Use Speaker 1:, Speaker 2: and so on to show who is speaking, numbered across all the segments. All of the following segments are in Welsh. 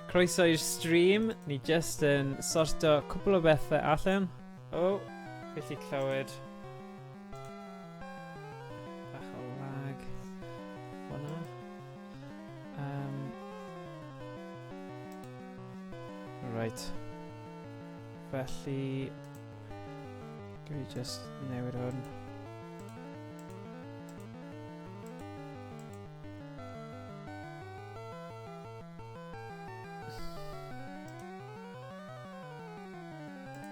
Speaker 1: Croeso i'r stream. Ni just yn sorto cwpl o bethau allan. O, oh, gallu clywed bach o lag fyna. Right. Felly, dwi just newid hwn.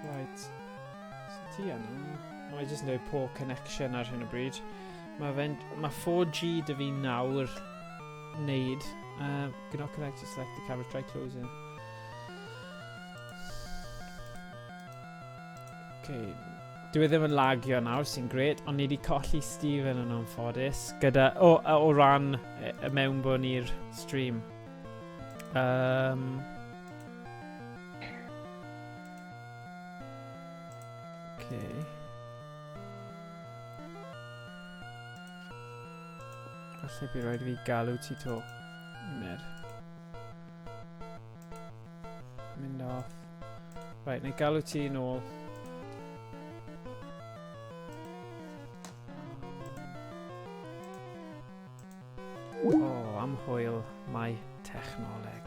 Speaker 1: Right. So ti yna. Mae jyst yn dweud poor connection ar hyn o bryd. Mae fe'n... Mae 4G dy fi nawr wneud. Cannot connect to select the camera, try closing. Okay. Dwi e ddim yn lagio nawr, sy'n gret, ond ni wedi colli Stephen yn anffodus, gyda, o, o ran y mewnbwn i'r stream. Okay. Falle bydd rhaid i fi galw ti to. Umed. Mynd off. Right, na i galw ti nôl. O, oh, am hwyl mae technoleg.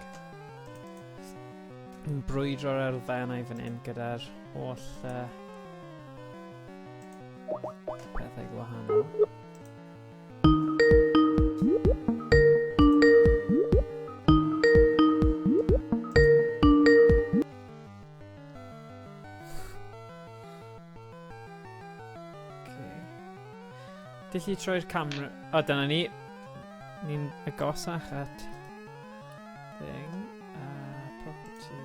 Speaker 1: Yn brwydro'r elfennau fan hyn gyda'r holl pethau gwahanol. Dillu troi'r camera... O, dyna ni. Ni'n agosach at thing. Property...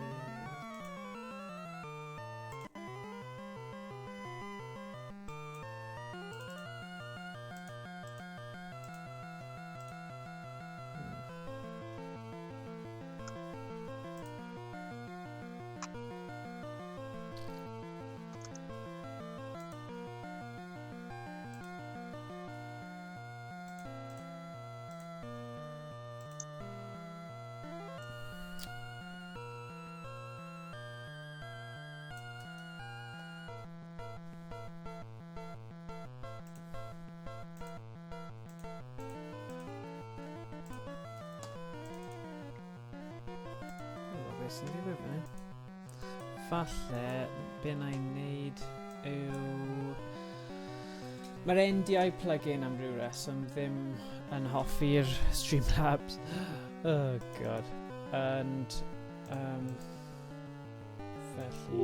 Speaker 1: Beth sy'n digwydd fan hyn? Falle, be na i'n neud yw... Mae'r NDI plugin am ryw reswm ddim yn hoffi'r Streamlabs. Oh god. And, felly...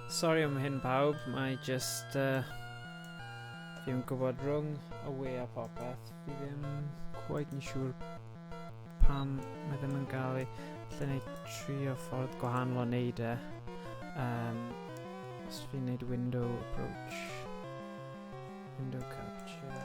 Speaker 1: Sorry am hyn pawb, mae just... Fi ddim yn gwybod rhwng y we a popeth, fi ddim quite yn siŵr pam mae ddim yn gael ei... Alla i wneud trio ffordd gwahanol o wneud e. Os fi'n wneud window approach, window capture.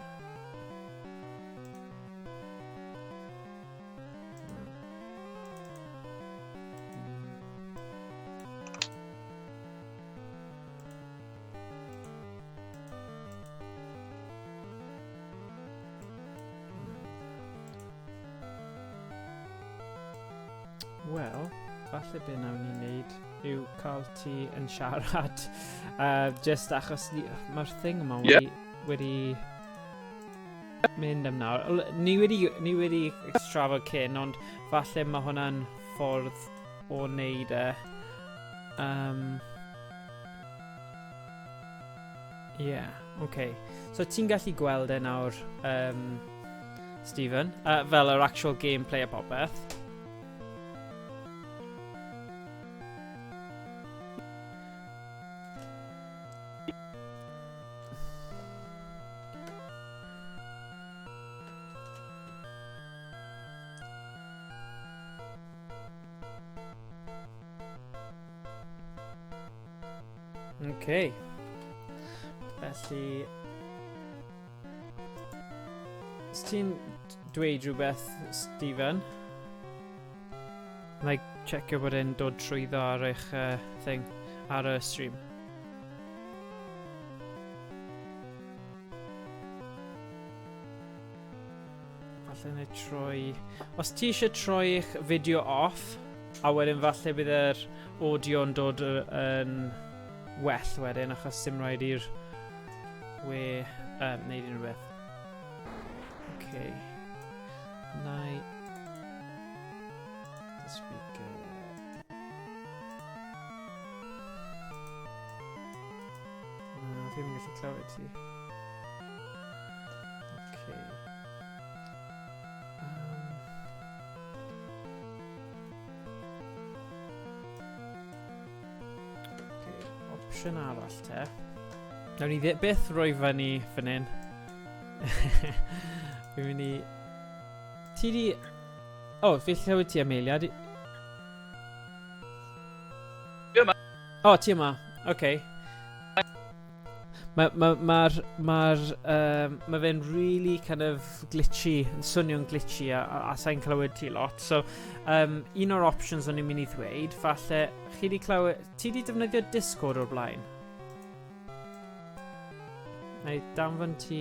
Speaker 1: Wel, falle be nawn ni wneud yw cael ti yn siarad. Just achos mae'r thing yma wedi mynd am nawr. Ni wedi trafod cyn, ond falle mae hwnna'n ffordd o wneud e. Yeah, okay. So ti'n gallu gweld e nawr, Stephen? Fel yr actual gameplay a popeth. Okay. Felly... Os ti'n dweud rhywbeth, Stephen? Na i checio bod e'n dod trwyddo ar eich thing, ar y stream. Falle na i troi... Os ti eisiau troi eich fideo off, a wedyn falle bydd yr audio yn dod yn well wedyn, achos sim rhaid i'r we wneud unrhyw beth. Okay. Na i... The speaker... Na, fi ddim yn gallu clywed ti. Okay. Okay, opsiwn arall te. Nawn ni byth roi fyny fan hyn. Fi'n mynd i... Ti di... O, oh, fi clywed ti, Amelia. Di...
Speaker 2: Fi yma.
Speaker 1: O, oh, ti yma. Oce. Okay. Mae'r ma, ma, ma, ma fe'n really kind of glitchy, yn swnio'n glitchy a sa'n clywed ti lot. So, un o'r options o'n i'n mynd i ddweud, falle, chi di clywed, ti di defnyddio Discord o'r blaen? Na i danfon ti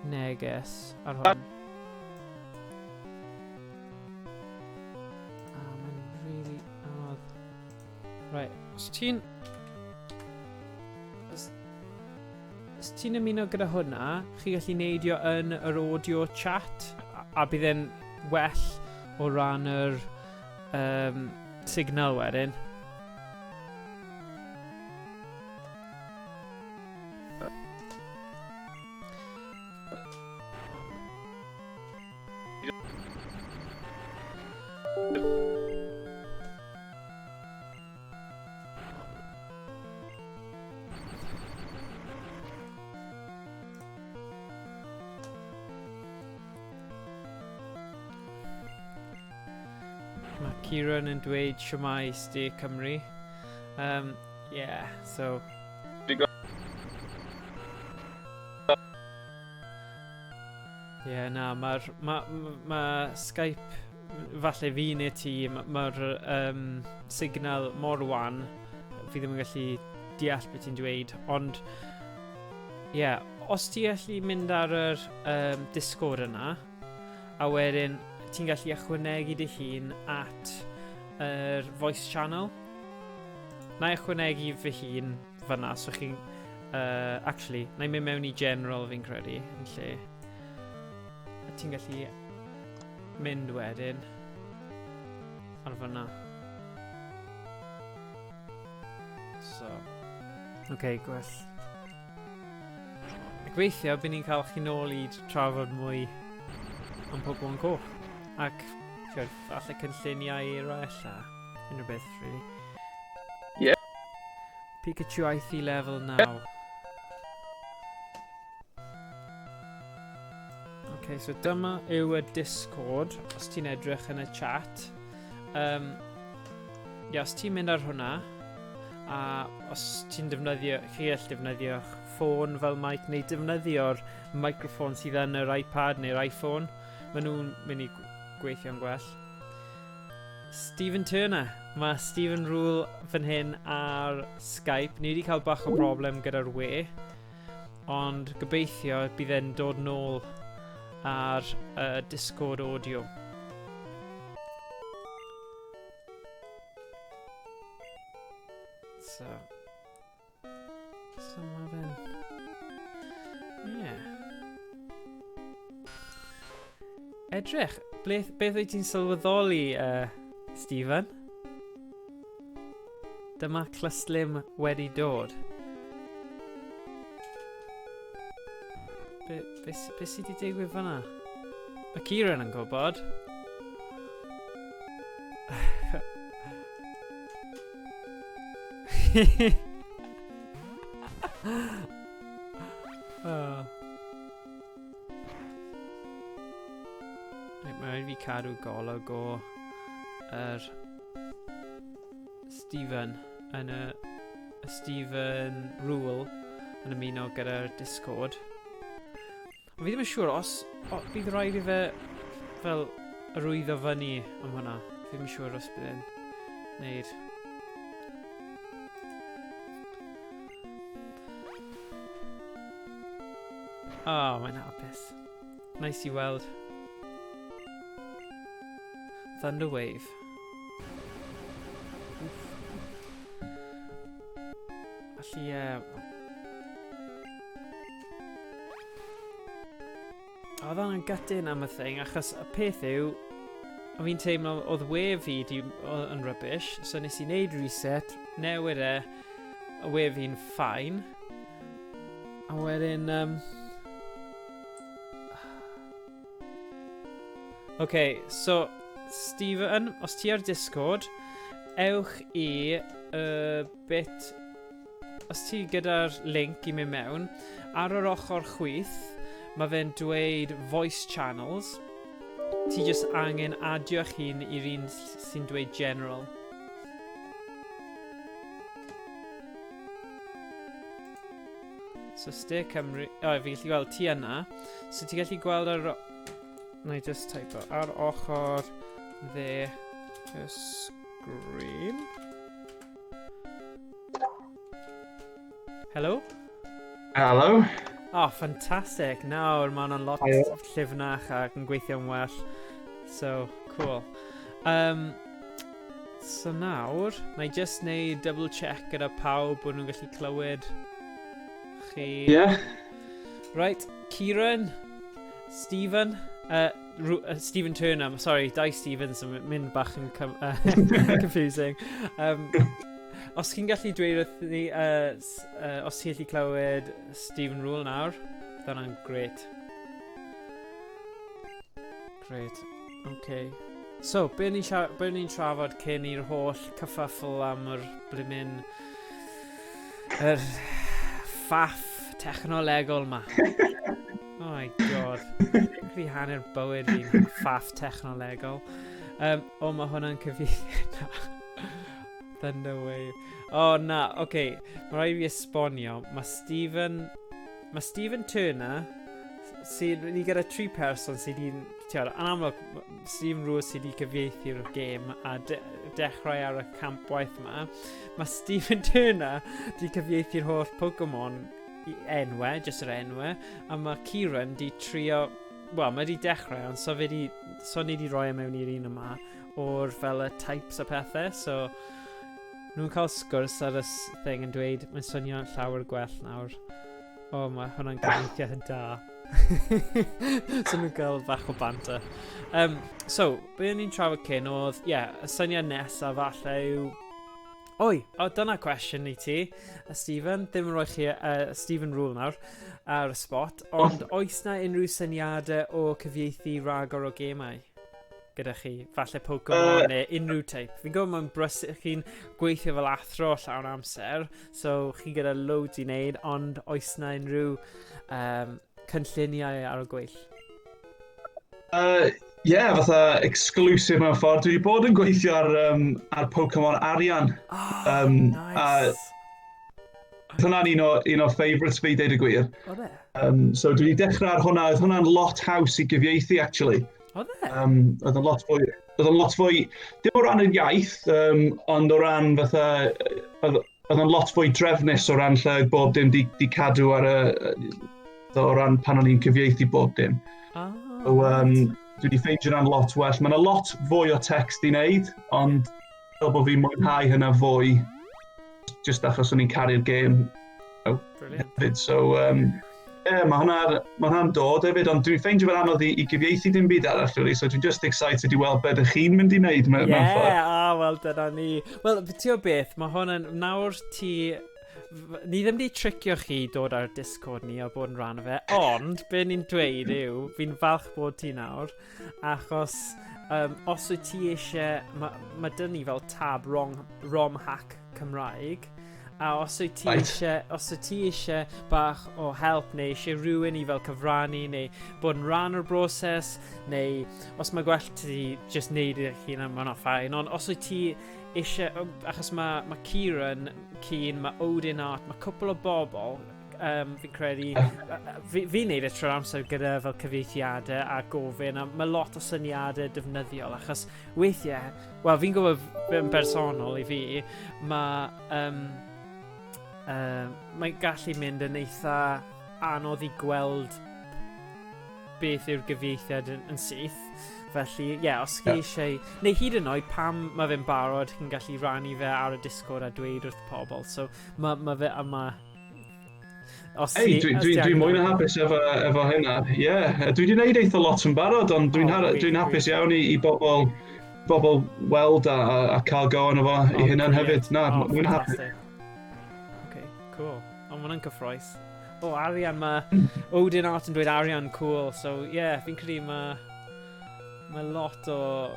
Speaker 1: neges ar hwn. Ah, mae'n really anodd. Right, os ti'n... Os ti'n ymuno gyda hwnna, chi gallu neidio yn yr audio chat, a bydd e'n well o ran yr signal wedyn. Mae Kieran yn dweud siwmai Sti Cymru. Yeah, so... Yeah, na, mae'r... Ma Skype, falle fi neu ti, mae'r signal mor wan, fi ddim yn gallu deall beth ti'n dweud, ond, yeah, os ti gallu mynd ar yr Discord yna, a wedyn ti'n gallu ychwanegu dy hun at yr voice channel. Na i ychwanegu fy hun fyna, so chi'n... Actually, na i mynd mewn i general fi'n credu, yn lle. A ti'n gallu mynd wedyn ar fyna. So, okay, gwell. A gobeithio bydd ni'n cael chi nôl i trafod mwy am Pokemon Coch. Ac, falle cynlluniau eraill a unrhyw beth, really.
Speaker 2: Yeah.
Speaker 1: Pikachu aeth i level 9. Okay, so dyma yw y Discord, os ti'n edrych yn y chat. Yeah, os ti'n mynd ar hwnna, a os ti'n defnyddio, chi all defnyddio'ch ffôn fel mic, neu defnyddio'r microphone sydd yn yr iPad neu'r iPhone, maen nhw'n mynd i gweithio'n gwell. Stephen Turner. Mae Stephen Rule fan hyn ar Skype. Ni wedi cael bach o broblem gyda'r we, ond gobeithio bydd e'n dod nôl ar Discord audio. So mae fe'n... Yeah. Edrych, beth wyt ti'n sylweddoli, Stephen? Dyma Cluslim wedi dod. Be, be, be sydd wedi digwydd fyna? Mae Kieran yn gwybod. Oh. Right, mae rhaid fi cadw golwg o yr Stephen yn y, y Stephen Rule yn ymuno gyda'r Discord. Ond fi ddim yn siŵr os o, bydd rhaid i fe fel arwyddo fyny am hwnna. Fi ddim yn siŵr os bydd e'n neud. Oh, mae'n hapus. Nice i weld. Thunderwave. Oof. Felly, ie... Oedd hwnna'n gutting am y thing, achos y peth yw, o fi'n teimlo oedd we fi di, yn rubbish, so nes i wneud reset, newid e, y we fi'n fine. A wedyn... OK, so, Stephen, os ti ar Discord, ewch i y bit... Os ti gyda'r link i mynd mewn, ar yr ochr chwith, mae fe'n dweud voice channels. Ti just angen adio hun i'r un sy'n dweud general. So, Ste Cymru... O, oh, fi gallu gweld ti yna. So, ti gallu gweld ar... Na i just type o. Ar ochr dde y sgrin. Hello?
Speaker 2: Hello.
Speaker 1: Oh, fantastic. Nawr, mae hwnna'n lot llyfnach ac yn gweithio'n well. So, cool. So nawr, na i just neud double check gyda pawb bod nhw'n gallu clywed chi.
Speaker 2: Yeah.
Speaker 1: Right, Kieran, Stephen, Stephen Turner, sorry, Dai Stevens yn mynd bach yn confusing. Os chi'n gallu dweud wrth ni, os ti'n gallu clywed Stephen Rule nawr, dyna'n great. Great, okay. So, be ni'n be ni'n trafod cyn i'r holl cyffuffle am yr blimyn yr ffaff technolegol ma. Oh my god. Fi hanner bywyd fi'n ffaff technolegol. O, oh, mae hwnna'n cyfieithu. Thunderwave. O, oh, na, oce. Okay. Mae rhaid i fi esbonio. Mae Stephen Turner, sy'n ni gyda tri person sydd wedi'n, ti'n yn amlwg, Stephen Rose sydd wedi cyfieithu'r gêm a de dechrau ar y campwaith yma. Mae Stephen Turner wedi cyfieithu'r holl Pokemon i enwau, jyst yr enwau, a mae Kieran wedi trio, wel, mae wedi dechrau, ond so, fe di, so ni wedi rhoi e mewn i'r un yma o'r fel y types a pethau, so nhw'n cael sgwrs ar y thing yn dweud, mae'n swnio llawer gwell nawr. O, oh, mae hwnna'n cyfieithiad da. So nhw'n cael bach o banter. So, be o'n i'n trafod cyn oedd, ie, yeah, y syniad nesaf falle yw... Oi, o, dyna cwestiwn i ti, Stephen. Ddim yn rhoi chi Stephen Rule nawr ar y spot, ond oes na unrhyw syniadau o cyfieithu ragor o gemau gyda chi? Falle Pokemon neu unrhyw type. Fi'n gwybod mae'n brysur, chi'n gweithio fel athro llawn amser, so chi gyda loads i wneud, ond oes na unrhyw cynlluniau ar y gweill?
Speaker 2: Yeah, fatha exclusive mewn ffordd. Dwi wedi bod yn gweithio ar Pokemon Arian.
Speaker 1: Oh, nice.
Speaker 2: A hwnna'n un o favourites fi, deud y gwir.
Speaker 1: Oedd e?
Speaker 2: So dwi wedi dechrau ar hwnna. Oedd hwnna'n lot haws i gyfieithu, actually.
Speaker 1: Oedd e?
Speaker 2: Oedd yn lot fwy, oedd yn lot fwy, dim o ran y iaith, ond o ran fatha, oedd yn lot fwy drefnus o ran lle oedd bob dim di cadw ar y, o ran pan o'n i'n cyfieithu bob dim. So, dwi wedi ffeindio hwnna'n lot well. Mae yna lot fwy o text i wneud, ond fel bod fi'n mwynhau hynna fwy, just achos o'n i'n caru'r gêm hefyd. So, yeah, mae hwnna'n dod hefyd, ond dwi'n ffeindio fe'n anodd i gyfieithu dim byd arall, really, so dwi'n just excited i weld be ydych chi'n mynd i wneud mewn ffordd.
Speaker 1: Ie, yeah, wel, dyna ni. Wel, ti o beth, mae hwnna'n, nawr ti, Ni ddim wedi tricio chi dod ar Discord ni a bod yn rhan o fe, ond be ni'n dweud yw, fi'n falch bod ti nawr, achos os wyt ti eisiau, mae ma dyn ni fel tab ROM hack Cymraeg, a os wyt ti eisiau, os wyt ti eisiau bach o help neu eisiau rhywun i fel cyfrannu neu bod yn rhan o'r broses, neu os mae gwell ti just neud eich hun, mae hwnna'n fine, ond os wyt ti eisiau, achos mae Kieran, Keen, mae Odin Art, mae cwpl o bobl, fi'n credu, fi'n neud e trwy'r amser gyda fel cyfieithiadau a gofyn, a mae lot o syniadau defnyddiol, achos weithiau, wel, fi'n gwybod yn bersonol i fi, mae'n gallu mynd yn eitha anodd i gweld beth yw'r gyfieithiad yn syth. Felly, ie, yeah, os chi eisiau. Neu hyd yn oed, pam mae fe'n barod, chi'n gallu rannu fe ar y Discord a dweud wrth pobl. So, ma fe yma.
Speaker 2: Os Ei, dwi mwy na hapus efo hynna. Ie, yeah, dwi wedi gwneud eitha lot yn barod, ond dwi'n oh, dwi hapus iawn i bobl weld a cael go arno fo i hynna'n hefyd. Na, oh, mwy na hapus.
Speaker 1: Okay, cool. Ond ma hwnna'n cyffroes. O, oh, arian, mae Odin Art yn dweud arian cool. So, ie, yeah, fi'n credu mae lot o.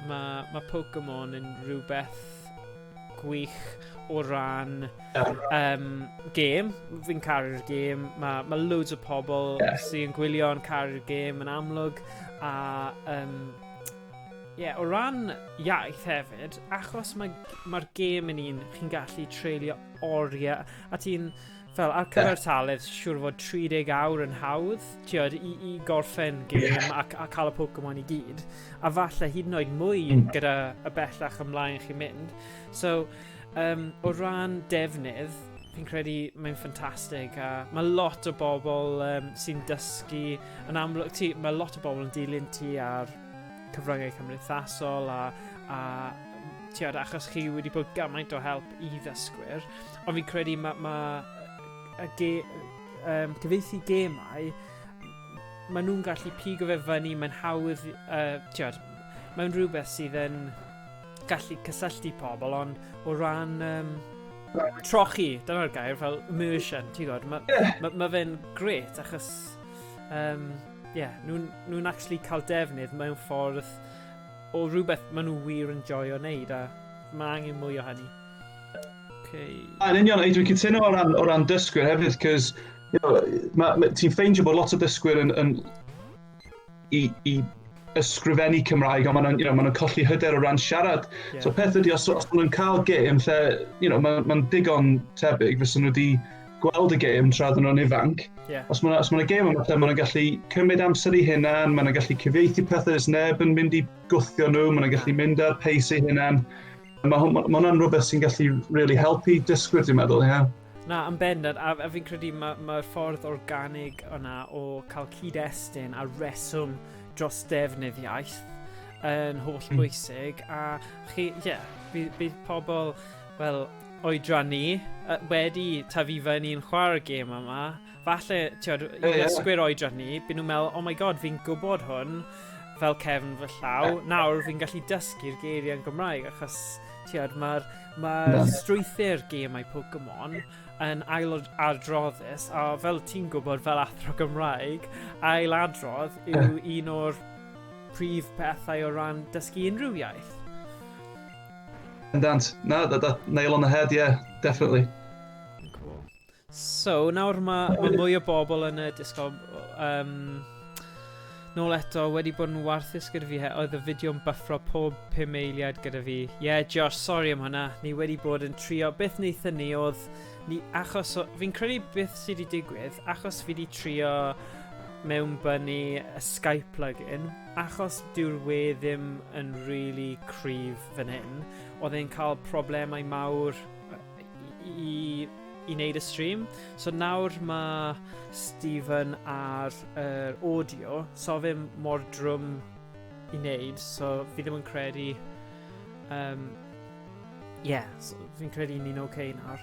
Speaker 1: Mae Pokemon yn rhywbeth gwych o ran gêm. Fi'n caru'r gêm. Mae loads o pobl sy'n gwylio yn caru'r gêm yn amlwg. A yeah, o ran iaith hefyd, achos mae'r gêm yn un chi'n gallu treulio oriau, a ti'n fel ar cyfartaledd, siŵr fod 30 awr yn hawdd, tiod, i gorffen gêm a cael y Pokemon i gyd. A falle hyd yn oed mwy gyda y bellach ymlaen chi'n mynd. So, o ran defnydd, fi'n credu mae'n ffantastig a mae lot o bobl sy'n dysgu yn amlwg, mae lot o bobl yn dilyn ti ar cyfryngau cymdeithasol a tiod, achos chi wedi bod gymaint o help i ddysgwyr, ond fi'n credu ma cyfieithu gemau, maen nhw'n gallu pigo fe fyny, mae'n hawdd, tiod, mae'n rhywbeth sydd yn gallu cysylltu pobl, ond o ran trochi, dyna'r gair, fel immersion, ti'n gwybod, mae ma fe'n gret achos, yeah, nhw actually cael defnydd mewn ffordd o rhywbeth maen nhw wir yn joio wneud, a mae angen mwy o hynny. Okay.
Speaker 2: Yn union, dwi'n cytuno o ran dysgwyr hefyd, cos ma ti'n ffeindio bod lot o dysgwyr yn i ysgrifennu Cymraeg, ond maen nhw'n ma nhw colli hyder o ran siarad. So peth ydy, os maen nhw'n cael gêm lle, ma digon tebyg, fysa nhw wedi gweld y gêm tra oedden nhw'n ifanc. Os ma gêm yma lle maen nhw'n gallu cymryd amser i hunan, maen nhw'n gallu cyfieithu pethau, os neb yn mynd i gwthio nhw, maen nhw'n gallu mynd ar pace eu hunan. Mae ma hwnna'n rhywbeth sy'n gallu really helpu dysgwyr, dwi'n meddwl, ie. Yeah.
Speaker 1: Na, yn bendant, a fi'n credu mae'r ffordd organig yna o cael cyd-destun a reswm dros defnydd iaith yn holl bwysig, a chi, ie, yeah, bydd pobl, wel, oedran ni, wedi tyfu fyny'n chwarae'r gêm yma, falle, ti'n i ddysgwyr oedran ni, bydd nhw'n meddwl, "Oh my God, fi'n gwybod hwn fel cefn fy llaw, nawr fi'n gallu dysgu'r geiriau yn Gymraeg," achos, ti'n mae'r strwythur gemau Pokemon yn ailadroddus, a fel ti'n gwybod fel athro Gymraeg, ailadrodd yw un o'r prif pethau o ran dysgu unrhyw iaith.
Speaker 2: Bendant. Na, that nail on the head, yeah, definitely.
Speaker 1: Cool. So, nawr mae mwy o bobl yn y Discord. Nôl eto, wedi bod yn warthus gyda fi, oedd y fideo'n byffro pob 5 eiliad gyda fi. Ie, yeah, Josh, sorry am hwnna. Ni wedi bod yn trio. Beth wnaethon ni oedd, achos, fi'n credu beth sydd wedi digwydd, achos fi wedi trio mewnbynnu y Skype plugin, achos dyw'r we ddim yn really cryf fan hyn, oedd e'n cael problemau mawr i wneud y stream. So nawr mae Stephen ar yr audio, so fe mor drwm i wneud, so fi ddim yn credu. Yeah, so fi'n credu ni'n okay nawr.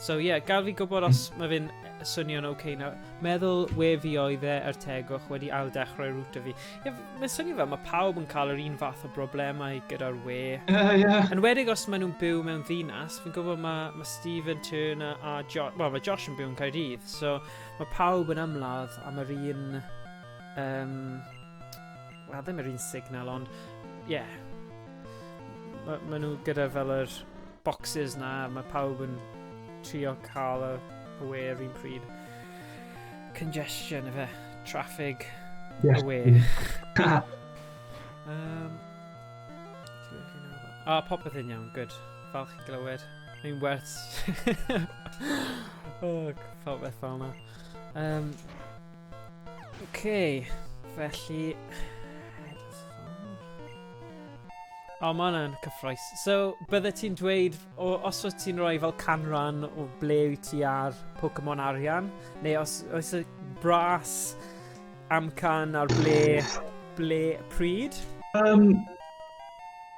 Speaker 1: So ie, yeah, gael fi gwybod os mae fe'n swnio'n oce okay nawr. Meddwl we fi oedd e er tegwch wedi ail-dechrau router fi. Ie, yeah, mae'n swnio fel mae pawb yn cael yr un fath o broblemau gyda'r we.
Speaker 2: Ie, ie.
Speaker 1: Yn wedig os maen nhw'n byw mewn ddinas, fi'n gwybod mae Stephen Turner a Josh, well, mae Josh yn byw yn Caerdydd, so mae pawb yn ymladd am yr un, wel, ddim yr un signal, ond, ie. Yeah. Ma nhw gyda fel yr boxes na, mae pawb yn trio cael y we yr un pryd. Congestion, efe, traffic, y we. Ah, popeth yn iawn, good. Falch i glywed. Mae'n werth. Oh, popeth fel yna. Okay, felly. O, oh, mae hwnna'n cyffroes. So, bydde ti'n dweud, os wyt ti'n rhoi fel canran o ble wyt ti ar Pokemon Arian, neu os oes y bras amcan ar ble pryd?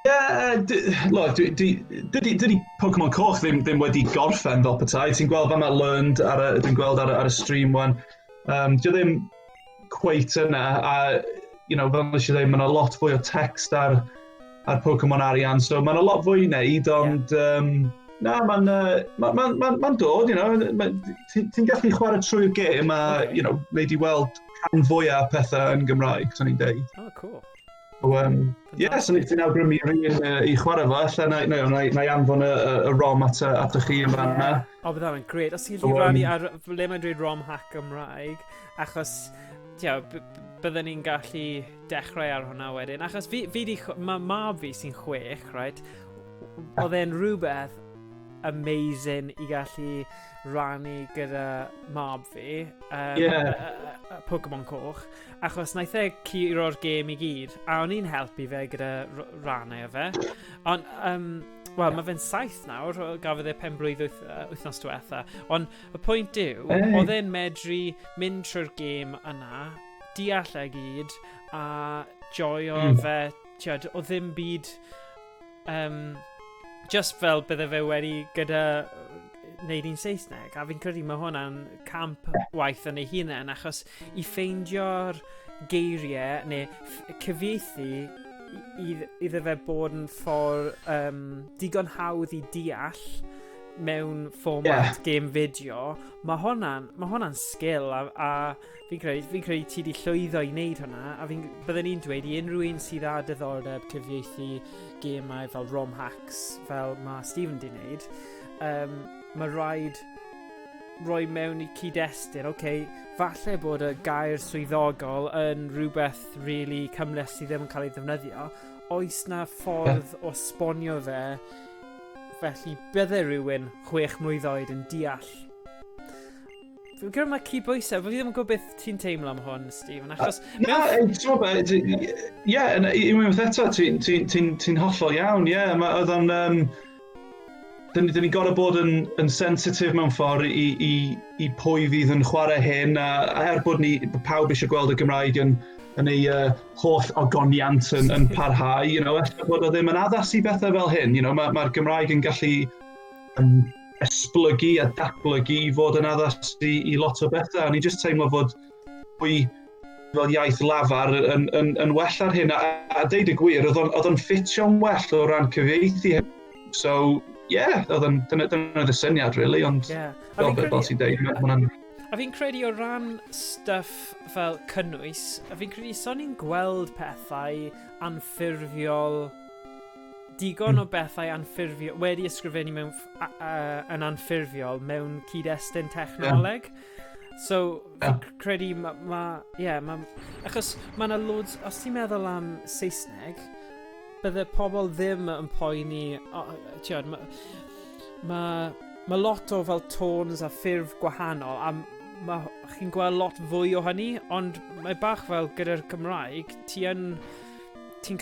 Speaker 2: Yeah, look, dydy Pokemon Coch ddim wedi gorffen fel petai. Ti'n gweld fel mae Learned dwi'n gweld ar y stream wan. Dio ddim cweit yna, a fel nes i ddweud, mae yna lot fwy o text ar Pokemon Arian, so mae yna lot fwy i wneud, ond na, mae'n ma dod, ti'n gallu chwarae trwy'r gêm a, wneud i weld rhan fwyaf pethau yn Gymraeg, swn i'n deud.
Speaker 1: Oh, cool.
Speaker 2: So, yeah, so ti'n awgrymu rhywun i chwarae fo, ella na i anfon y ROM at chi yn fanna.
Speaker 1: O, bydd hwnna'n great. Os ti'n gallu rannu ar ble mae'n dweud ROM hack Gymraeg, achos tia, bydden ni'n gallu dechrau ar hwnna wedyn. Achos mae mab fi sy'n 6, right? Oedd e'n rhywbeth amazing i gallu rannu gyda mab fi, Pokemon Coch, achos naeth e curo'r gêm i gyd, a o'n i'n helpu fe gyda rannau o fe. Ond, wel, mae fe'n 7 nawr, gafodd e pen-blwydd wythnos diwetha. Ond y pwynt yw, oedd e'n medru mynd trwy'r gêm yna, deall e gyd, a joio fe, ti'od, oedd ddim byd, just fel bydde fe wedi gyda wneud un Saesneg, a fi'n credu mae hwnna'n camp waith yn ei hunain, achos i ffeindio'r geiriau neu cyfieithu iddo fe bod yn ffordd digon hawdd i deall mewn fformat game fideo, mae hwnna'n sgil a fi'n credu ti wedi llwyddo i wneud hwnna, a bydden ni'n dweud i unrhyw un sydd â diddordeb cyfieithu gemau fel ROM hacks, fel mae Stephen di wneud, mae rhaid rhoi mewn i cyd-destun, oce, okay, falle bod y gair swyddogol yn rhywbeth really cymhleth sydd ddim yn cael ei ddefnyddio, oes na ffordd o sbonio fe felly bydde rhywun 6 mlwydd oed yn deall? Fi'n credu mae cydbwysau, fi ddim yn gwybod beth ti'n teimlo am hwn, Stephen, achos
Speaker 2: Na, ti'n gwybod be, ie, unwaith eto, ti hollol iawn, ie, oedd o'n, dyn ni gorfod bod yn sensitif mewn ffordd i pwy fydd yn chwarae hyn, a er bod pawb eisiau gweld y Gymraeg yn ei holl ogoniant yn parhau, ella bod o ddim yn addas i bethau fel hyn, ma Gymraeg yn gallu esblygu a datblygu i fod yn addas i lot o bethau. A ni jyst teimlo fod pwy fel iaith lafar yn well ar hyn. A deud y gwir, oedd o'n ffitio'n well o ran cyfieithu. So, yeah, dyna oedd y syniad, really, ond fel ti'n deud, ma' hwnna'n.
Speaker 1: A fi'n credu o ran stuff fel cynnwys, a fi'n credu so ni'n gweld pethau anffurfiol, digon o bethau anffurfiol, wedi ysgrifennu yn anffurfiol mewn cyd-destun technoleg. So, fi'n credu yeah, achos ma' 'na loads, os ti'n meddwl am Saesneg, bydde pobl ddim yn poeni, o, ti'od, ma lot o fel tones a ffurf gwahanol, a chi'n gweld lot fwy o hynny, ond mae bach fel gyda'r Cymraeg, ti'n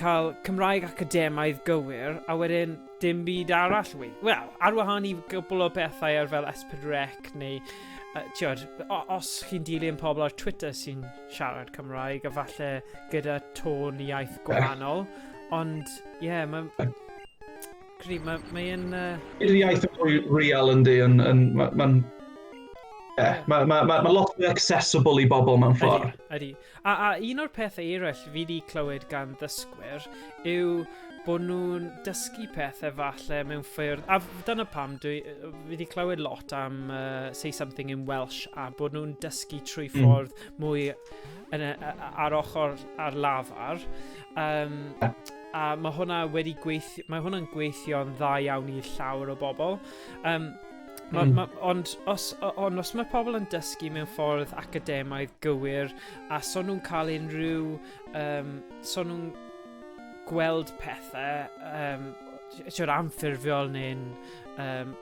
Speaker 1: cael Cymraeg academaidd gywir, a wedyn dim byd arall wy. Wel, ar wahân i gwbl o bethau ar fel S4C neu, ti'od, os chi'n dilyn pobl ar Twitter sy'n siarad Cymraeg, a falle gyda tôn iaith gwahanol, ond, ie, yeah, mae. credu mae'n... Mae
Speaker 2: Yr iaith yn fwy real yndi, yn, yn, mae'n yeah, mae ma, ma, ma lot fwy accessible i bobl mewn ffordd.
Speaker 1: Ydy, ydy. A un o'r pethau eraill fi wedi clywed gan ddysgwyr yw bod nhw'n dysgu pethau falle mewn ffyrdd. A dyna pam fi wedi clywed lot am Say Something in Welsh a bod nhw'n dysgu trwy ffordd mwy ar ochr ar lafar. A mae hwnna wedi gweithio, mae hwnna'n gweithio'n dda iawn i llawer o bobl. Ond os mae pobl yn dysgu mewn ffordd academaidd gywir a so nhw'n cael unrhyw... so nhw'n gweld pethau siwr anffurfiol neu'n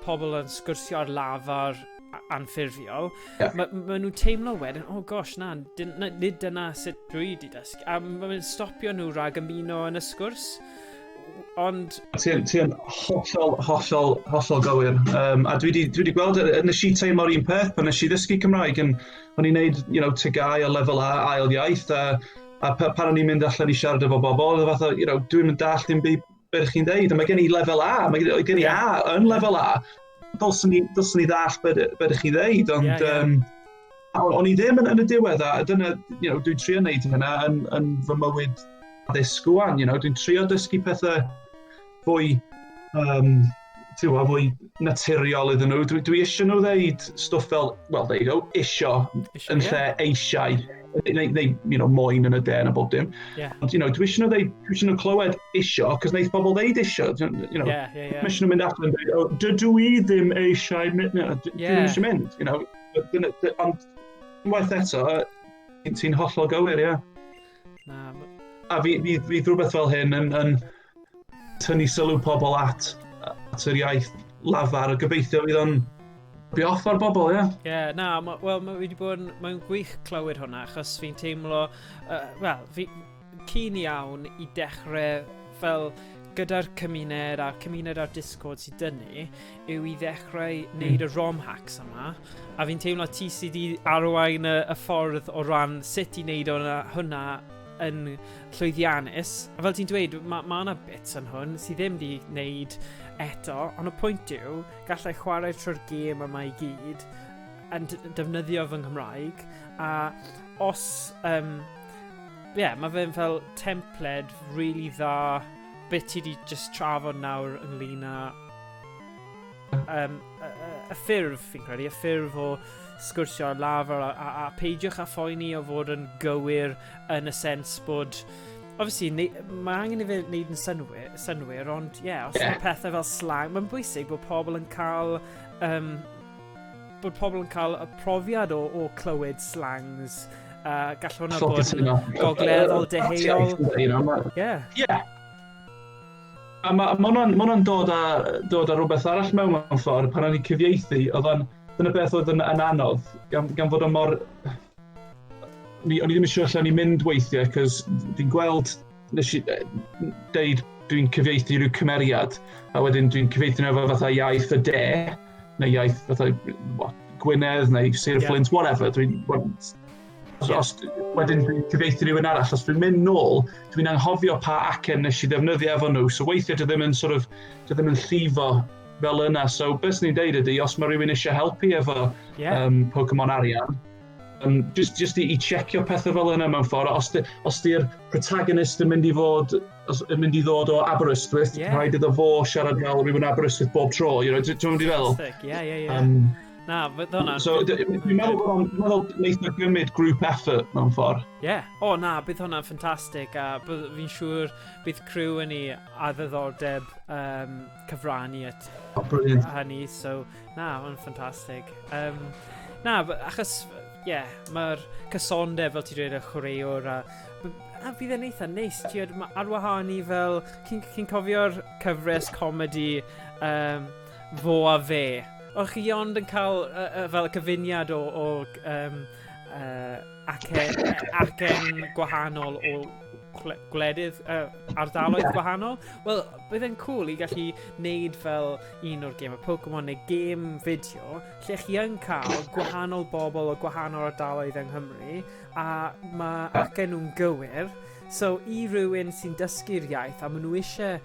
Speaker 1: pobl yn sgwrsio ar lafar anffurfiol, ma nhw'n teimlo wedyn, "Oh gosh, na, na, nid dyna sut dwi wedi dysgu." A mae'n stopio nhw rhag ymuno yn y sgwrs. Ond
Speaker 2: Ti hollol, hollol, hollol gywir. A dwi wedi gweld, nes i teimlo'r un peth pan nes i ddysgu Cymraeg, o'n i'n neud, TGAU a lefel A ail iaith, a pan o'n i'n mynd allan i siarad efo bobl, oedd fatha, dwi'n mynd dallt dim byd beth chi'n deud, a mae gen i lefel A, mae gen i A yn lefel A. Dylswn i ddallt be ydych chi'n ddeud, ond Ie, ie. O'n i ddim yn y diwedd, a dyna, dwi'n trio wneud hynna yn fy mywyd addysg wan, dwi'n trio dysgu pethau fwy, ti'n gwbod, fwy naturiol iddyn nhw. Dwi eisiau nhw ddeud stwff fel, well, there you go, isio,
Speaker 1: isio,
Speaker 2: yn lle eisiau, neu moyn yn y de na bob dim. Ond, dwi eisiau nhw ddeud, dwi eisiau nhw clywed isio, cos wneith bobl ddeud isio.
Speaker 1: Ie.
Speaker 2: Mae eisiau nhw mynd allan yn dweud, "Oh, dydw i ddim eisiau mynd," no, dwi ddim eisiau mynd. Ond, unwaith eto, ti'n hollol gywir, ie.
Speaker 1: Na,
Speaker 2: A fi rhywbeth fel hyn yn tynnu sylw pobl at yr iaith lafar, a gobeithio fydd o'n bi off ar bobl, ie.
Speaker 1: Ie, yeah, na, wel, mae wedi bod yn, mae'n gwych clywed hwnna, achos fi'n teimlo, wel, fi keen iawn i dechrau fel gyda'r cymuned a'r cymuned ar Discord sydd dynnu, yw i ddechrau wneud y ROM hacks yma, a fi'n teimlo ti sydd wedi arwain y ffordd o ran sut i wneud hwnna yn llwyddiannus. A fel ti'n dweud, mae ma yna bits yn hwn sydd ddim wedi wneud eto, ond y pwynt yw, gallai chwarae trwy'r gêm yma i gyd yn defnyddio fy Nghymraeg, a os... Yeah, mae fe'n fel templed really dda beth ti wedi just trafod nawr ynglyn â y ffurf, fi'n credu, y ffurf o sgwrsio ar lafar a peidiwch â phoeni o fod yn gywir yn y sens bod obviously, mae angen i fe wneud yn synwyr, ond ie, yeah, os mae pethau fel slang, mae'n bwysig bod pobl yn cael y profiad o clywed slangs. Gall hwnna
Speaker 2: Hollol
Speaker 1: bod yn
Speaker 2: cytuno.
Speaker 1: gogleddol, deheuol.
Speaker 2: Ie. A ma hwnna'n ma hwnna'n dod â rhywbeth arall mewn ffordd, pan o'n i'n cyfieithu, oedd o'n, dyna beth oedd yn anodd, gan fod o mor... O'n i ddim yn siŵr lle o'n i'n mynd weithiau, cos fi'n gweld, nes i deud dwi'n cyfieithu rhyw cymeriad, a wedyn dwi'n cyfieithu nhw efo fatha iaith y de, neu iaith fatha what, Gwynedd, neu Sir Flint, whatever. Dwi'n, os wedyn dwi'n cyfieithu rhywun arall, os dwi'n mynd nôl, dwi'n anghofio pa acen nes i ddefnyddio efo nhw, so weithiau dwi ddim yn sort of, dwi ddim yn llifo fel yna. So beth ni'n deud ydy, os mae rhywun eisiau helpu efo Pokemon Arian, just i checio pethau fel yna mewn ffordd, os di'r protagonist yn mynd i fod, os, yn mynd i ddod o Aberystwyth, rhaid iddo fo siarad fel rhywun Aberystwyth bob tro, ti'n mynd i feddwl?
Speaker 1: Fantastic, ie. Na, fydd hwnna'n
Speaker 2: So, dwi'n meddwl bod o'n, dwi'n meddwl wneith o gymryd group effort mewn ffordd.
Speaker 1: Ie. Yeah. O, na, bydd hwnna'n ffantastig a fi'n siŵr bydd criw yn ni a ddiddordeb cyfrannu at
Speaker 2: Oh, brilliant.
Speaker 1: hynny, so na, hwnna'n ffantastig. Na, achos, ie, yeah, mae'r cysondeb, fel ti'n dweud, y chwaraewr a fydd e'n eitha neis, ti'n gwbod, ar wahân i fel, ti'n cofio'r cyfres comedy Fo a Fe? O'ch chi ond yn cael fel y cyfuniad o acen gwahanol o gwledydd, ardaloedd gwahanol. Wel, bydd e'n cool i gallu neud fel un o'r gêm o Pokemon neu gêm fideo lle chi yn cael gwahanol bobl o gwahanol ardaloedd yng Nghymru a mae acen nhw'n gywir. So, i rywun sy'n dysgu'r iaith a maen nhw eisiau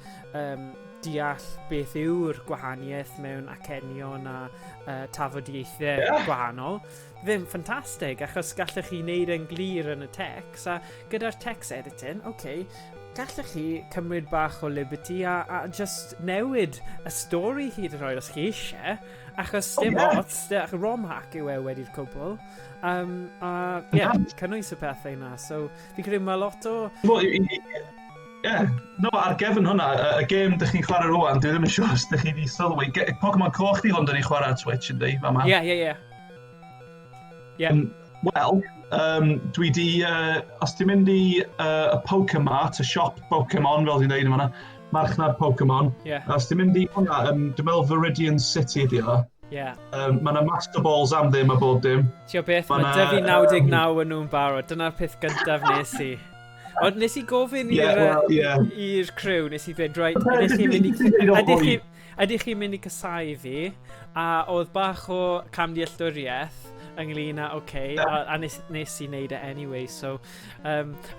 Speaker 1: deall beth yw'r gwahaniaeth mewn acenion a tafodieithiau gwahanol, ddim ffantastig, achos gallech chi wneud e'n glir yn y text, a gyda'r text editing, oce, okay, gallech chi cymryd bach o liberty a just newid y stori hyd yn oed os chi eisiau, achos dim ots, ROM hack yw e wedi'r cwbl. A yeah, cynnwys y pethau yna. So, fi'n credu mae lot o.
Speaker 2: Well, yeah, no, ar gefn hwnna, y gêm dych chi'n chwarae rwan, dwi ddim yn siŵr os dych chi wedi sylwi. Pokemon Coch di hwn dyn ni'n chwarae ar Twitch, yndi? Fama.
Speaker 1: Ie.
Speaker 2: Wel, dwi di, os ti'n mynd i y Pokemart, y siop Pokemon, fel dwi'n dweud yma, marchnad Pokemon, os ti'n mynd i hwnna, dwi'n meddwl Viridian City ydi o. Mae yna Master Balls am ddim a bob dim.
Speaker 1: Ti'n beth, mae 'da fi 99 yn nhw'n barod. Dyna'r peth gyntaf nes i. Ond nes i gofyn i'r
Speaker 2: Yeah, well, yeah.
Speaker 1: i'r crew, nes i ddweud, "Right, ydych chi'n mynd i casáu fi?" A oedd bach o camdealltwriaeth ynglyn â, oce, okay, a nes i wneud e anyway, so,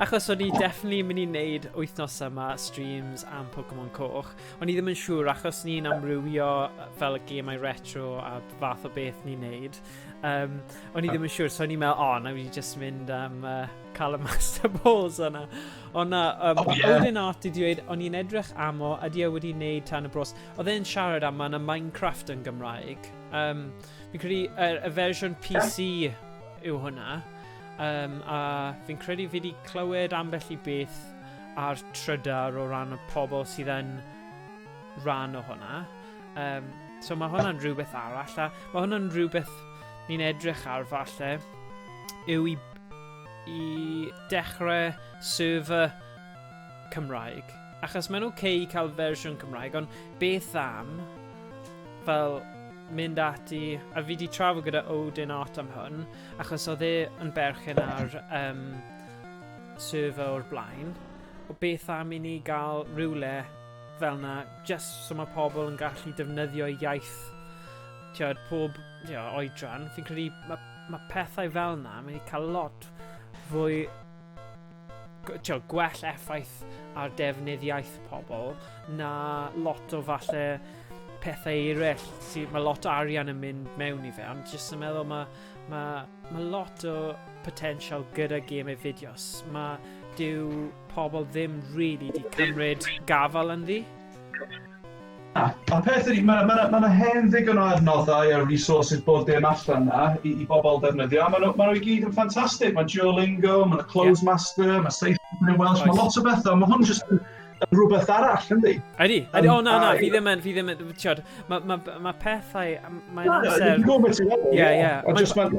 Speaker 1: achos o'n i definitely mynd i wneud wythnos yma streams am Pokemon Coch, o'n i ddim yn siŵr achos ni'n amrywio fel y gemau retro a fath o beth ni'n neud. O'n i ddim yn siŵr, so o'n i'n meddwl, "O, oh, na wedi just mynd am cael y Master Balls yna." Ond na, oh, yeah. Odin Art wedi dweud, o'n i'n edrych am o, ydy e wedi wneud tan y bros. Oedd e'n siarad am yna Minecraft yn Gymraeg. Fi'n credu y fersiwn PC yw hwnna. A fi'n credu fi wedi clywed ambell i beth ar trydar o ran y pobl sydd yn rhan o hwnna. So mae hwnna'n rhywbeth arall, a mae hwnna'n rhywbeth ni'n edrych ar falle, yw i dechrau server Cymraeg. Achos mae'n oce okay i cael fersiwn Cymraeg, ond beth am fel mynd ati, a fi wedi trafod gyda Odin Art am hwn, achos oedd e yn berchen ar server o'r blaen, o beth am i ni gael rhywle fel na, just so mae pobl yn gallu defnyddio iaith, tiod, pob, tiod, oedran. Fi'n credu mae pethau fel na, mae'n cael lot fwy, tiod, gwell effaith ar defnydd iaith pobl na lot o falle pethau eraill. Mae lot o arian yn mynd mewn i fe, ond jyst yn meddwl mae lot o potential gyda gemau fideos. Mae dyw pobl ddim really di cymryd gafal ynddi.
Speaker 2: A peth ydy, mae yna ma, ma hen ddigon o adnoddau a resources bob dim allan na i bobl defnyddio. A maen nhw i gyd yn ffantastig. Mae Duolingo, mae Clozemaster, mae Safe in Welsh, mae lot o bethau. Mae hwn jyst yn rhywbeth arall, yndi?
Speaker 1: Ydy. O, na, fi ddim yn, tiod, ma pethau, mae'n amser.
Speaker 2: Dwi'n gwybod beth ti'n meddwl.
Speaker 1: Ie.
Speaker 2: Ond jyst mae'n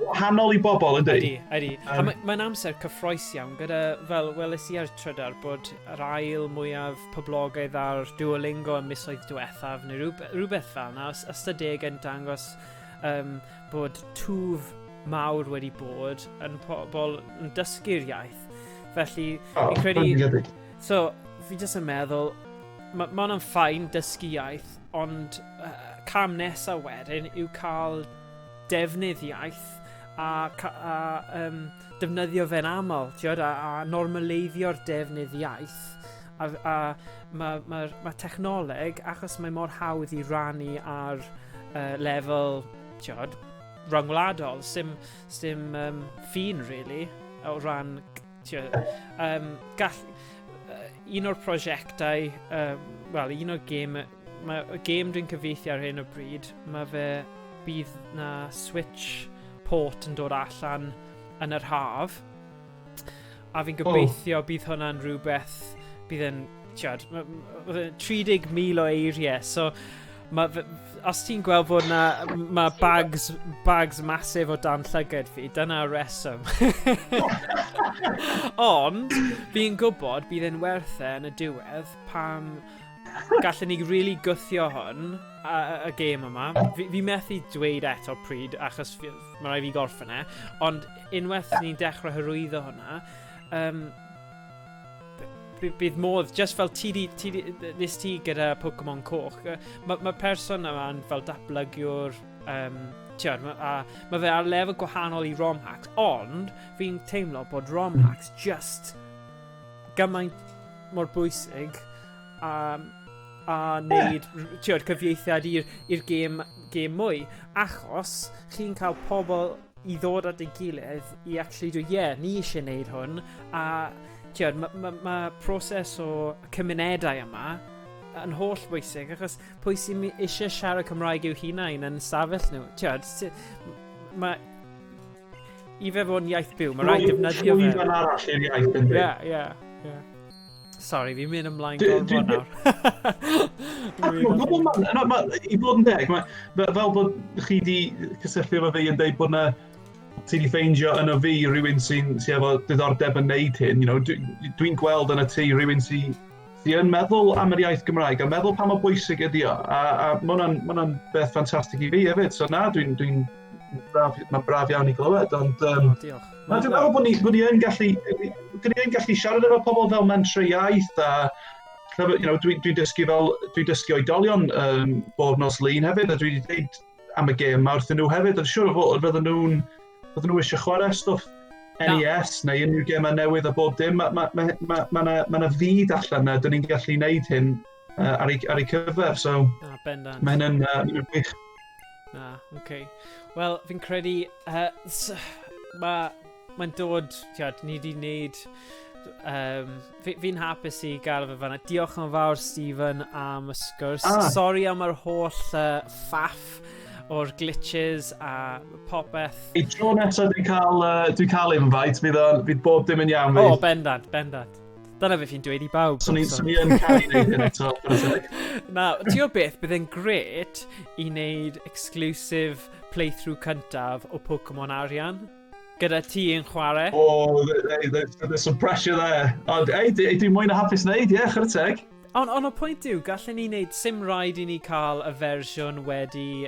Speaker 2: wahanol i bobl, yndi?
Speaker 1: Ydy. A mae'n amser cyffrous iawn gyda, fel, weles i ar trydar bod yr ail mwyaf poblogaidd ar Duolingo yn misoedd diwethaf, neu rhywbeth fel yna, ystadegau yn dangos bod twf mawr wedi bod yn pobl yn dysgu'r iaith. Felly,
Speaker 2: oh, fi'n
Speaker 1: credu. So, fi jyst yn meddwl, ma hwnna'n fine dysgu iaith, ond cam nesaf wedyn yw cael defnydd iaith a defnyddio fe'n aml, tiod, a normaleiddio'r defnydd iaith. A ma technoleg, achos mae mor hawdd i rannu ar lefel, tiod, rhyngwladol, sim ffin, really, o ran, tiod, gall, un o'r prosiectau, wel, un o'r gêm, mae y gêm dwi'n cyfieithu ar hyn o bryd, mae fe, bydd na Switch port yn dod allan yn yr haf, a fi'n gobeithio bydd hwnna'n rhywbeth bydd yn, tiod, 30,000 o eiriau, so ma, os ti'n gweld fod na ma bags massive o dan llygad fi, dyna reswm. Ond, fi'n gwybod bydd e'n werth e yn y diwedd pam gallen ni really gwthio hwn, y gêm yma. Fi methu dweud eto pryd, achos mae rhaid fi gorffen e, ond unwaith ni'n dechrau hyrwyddo hwnna, bydd modd, just fel ti di, nes ti gyda Pokemon Coch, mae person yma'n fel datblygiwr, tiod, a mae fe ar lefel gwahanol i ROM hacks, ond fi'n teimlo bod ROM hacks just gymaint mor bwysig. a wneud yeah, cyfieithiad i'r gêm mwy. Achos chi'n cael pobl i ddod at ei gilydd i actually dweud, "Ie, yeah, ni eisiau gwneud hwn." A tiod, ma proses o cymunedau yma yn holl bwysig, achos pwy sy'n eisiau siarad Cymraeg i'w hunain yn stafell nhw? Tiod, mae i fe fod yn iaith byw, mae rhaid defnyddio fe.
Speaker 2: Llwyfan arall i'r iaith, yndi?
Speaker 1: Ie. Sorry, fi'n mynd ymlaen gorfod nawr.
Speaker 2: I fod yn deg, fel bod chi di cysylltu efo fi yn dweud bod na ti di ffeindio yno fi rhywun sy'n sy efo diddordeb yn neud hyn, dwi'n gweld yn y ti rhywun sy'n sy yn meddwl am yr iaith Gymraeg a meddwl pa mor bwysig ydi o. A mae hwnna'n ma beth ffantastig i fi hefyd. So na, dwi'n braf, mae'n braf iawn i glywed, ond
Speaker 1: oh, diolch.
Speaker 2: Na, dwi'n meddwl bod ni yn gallu siarad efo pobl fel Mentrau Iaith a dwi'n dysgu oedolion bob nos Lun hefyd a dwi wedi dweud am y gêm ma wrthyn nhw hefyd, a siŵr o fod fydden nhw eisiau chwarae stwff NES neu unrhyw gemau newydd a bob dim. Mae ma, ma, ma, ma, ma, ma na fyd allan na, dyn ni'n gallu gwneud hyn ar ei cyfer, so
Speaker 1: Na, bendant.
Speaker 2: Mae hynny'n wych.
Speaker 1: Na, oce. Okay. Wel, fi'n credu, mae'n dod, tiad, ni wedi wneud, fi'n hapus i gael fe fanna. Diolch yn fawr, Stephen, am y sgwrs. Ah. Sorry am yr holl faff o'r glitches a popeth.
Speaker 2: I tro nesaf dwi cael invite, fydd bob dim yn iawn.
Speaker 1: O, oh, bendant, bendant. Dyna beth fi'n dweud i bawb.
Speaker 2: So ni yn cael ei wneud hyn eto.
Speaker 1: Na, ti o beth, bydd e'n gret i wneud exclusive playthrough cyntaf o Pokemon Arian. Gyda ti yn chwarae.
Speaker 2: Oh, there's some pressure there. Ond, ei, dwi'n mwy na hapus wneud, ie, yeah, chwarae teg.
Speaker 1: Ond y pwynt yw, gallen ni wneud, sim rhaid i ni cael y fersiwn wedi,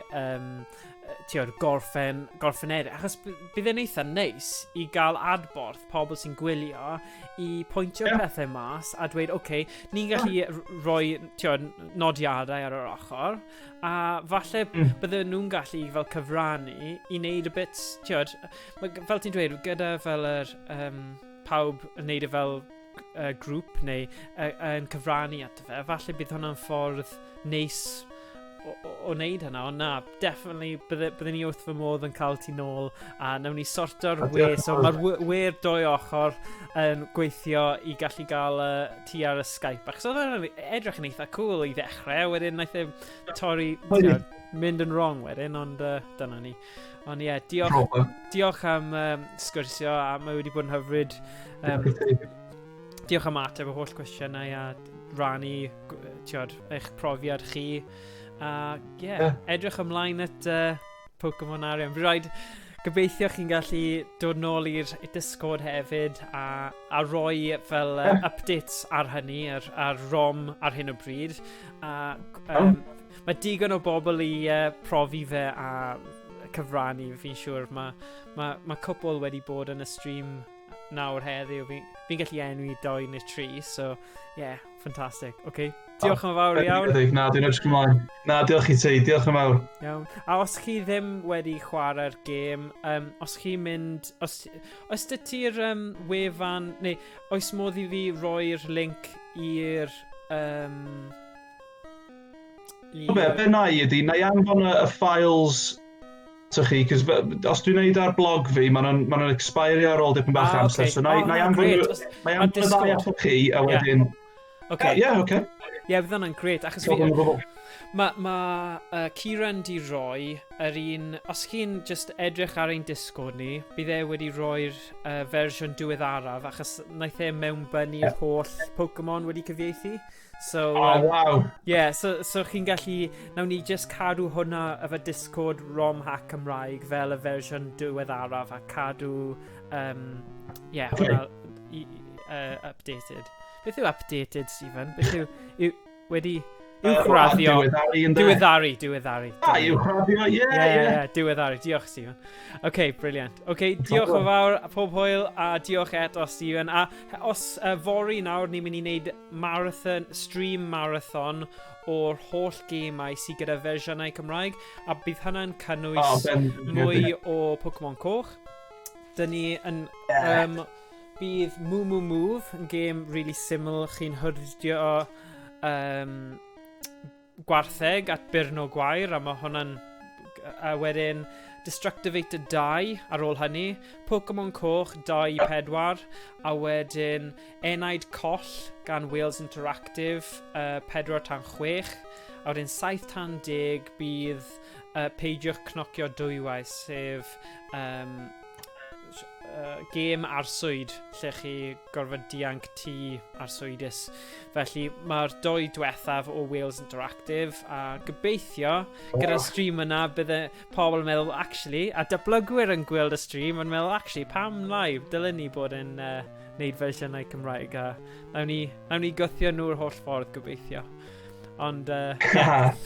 Speaker 1: tiod, gorffenedig, achos bydd e'n eitha neis i gael adborth pobl sy'n gwylio i pwyntio pethau mas a dweud, oce, okay, ni'n gallu rhoi, tiod, nodiadau ar yr ochr, a falle bydden nhw'n gallu fel cyfrannu i wneud y bits, tiod, fel ti'n dweud, gyda fel yr pawb yn neud e fel grŵp neu yn cyfrannu ato fe, falle bydd hwnna'n ffordd neis o wneud hynna, ond na, definitely bydde ni wrth fy modd yn cael ti nôl a nawn ni sorto'r we, so mae'r we'r dwy ochr yn gweithio i gallu gael ti ar y Skype, achos oedd hwnna'n edrych yn eitha cool i ddechrau, wedyn naeth e torri, ti'od, mynd yn wrong wedyn, ond dyna ni. Ond ie, yeah, diolch, diolch am sgwrsio a mae wedi bod yn hyfryd. Diolch am ateb y holl cwestiynau a rannu tiod, eich profiad chi. A ie, yeah, edrych ymlaen at Pokemon Arian. Fi rhaid gobeithio chi'n gallu dod nôl i'r Discord hefyd a roi fel updates ar hynny, ar ROM ar hyn o bryd. A mae digon o bobl i profi fe a cyfrannu, fi'n siŵr. Mae cwpl wedi bod yn y stream nawr heddiw. Fi gallu enwi doi neu tri, so yeah, fantastic. Okay. Diolch yn fawr iawn.
Speaker 2: Na, dwi'n edrych ymlaen. Na, diolch i ti, diolch yn fawr.
Speaker 1: Iawn. A os chi ddim wedi chwarae'r gêm, os chi'n mynd... Os dy ti'r wefan, neu oes modd i fi roi'r link i'r
Speaker 2: i... Be na i ydy, na i anfon y files to chi, cos os dwi'n neud ar blog fi, maen nhw'n ma nhw expirio ar ôl dipyn bach amser, so na i anfon na i anfon y ddau ato chi, a wedyn. Ie, oce.
Speaker 1: Ie, bydd hwnna'n gret, achos fi... Mae Kieran di roi yr un. Os chi'n just edrych ar ein Discord ni, bydd e wedi roi'r fersiwn diweddaraf, achos wnaeth e mewnbynnu'r holl Pokemon wedi cyfieithu. So,
Speaker 2: Oh, wow.
Speaker 1: Yeah, so chi'n gallu. Nawn ni just cadw hwnna efo Discord ROM hack Cymraeg fel y fersiwn diweddaraf a cadw yeah, hwnna updated. Beth yw updated, Stephen? Beth yw wedi uwchraddio?
Speaker 2: Diweddaru, ynde?
Speaker 1: Diweddaru, diweddaru.
Speaker 2: Ah, uwchraddio, ie,
Speaker 1: ie. Yeah, diweddaru. Diolch, Stephen. OK, brilliant. OK, diolch yn fawr, a pob hwyl, a diolch eto, Stephen. A os fory nawr, ni'n mynd i wneud marathon, stream marathon o'r holl gemau sydd gyda fersiynau Cymraeg, a bydd hynna'n cynnwys
Speaker 2: Oh, ben,
Speaker 1: mwy o Pokemon Coch. Dyn ni yn... Bydd Moo Moo Move yn gêm really syml. Chi'n hyrdio Gwartheg at Byrno Gwair, a mae hwnna'n... A wedyn Destructivator 2 ar ôl hynny, Pokemon Coch 2 i 4, a wedyn Enaid Coll gan Wales Interactive 4 tan 6, a wedyn 7 tan 10 bydd Peidiwch Cnocio Dwywaith, sef gêm arswyd lle chi gorfod dianc tŷ arswydus. Felly mae'r doi diwethaf o Wales Interactive a gobeithio gyda'r stream yna bydde pobl yn meddwl actually, a datblygwyr yn gweld y stream yn meddwl actually pam lai dylen ni bod yn neud fersiynau Cymraeg a nawn ni gwthio nhw'r holl ffordd gobeithio. Ond, yeah.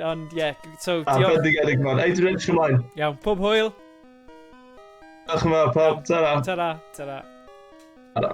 Speaker 1: Ond, yeah, so...
Speaker 2: A bendigedig, man. Ei, dwi'n edrych ymlaen.
Speaker 1: Iawn, pob hwyl.
Speaker 2: Diolch yn fawr, pawb. Ta-ra.
Speaker 1: Ta-ra, ta-ra.
Speaker 2: Ta-ra.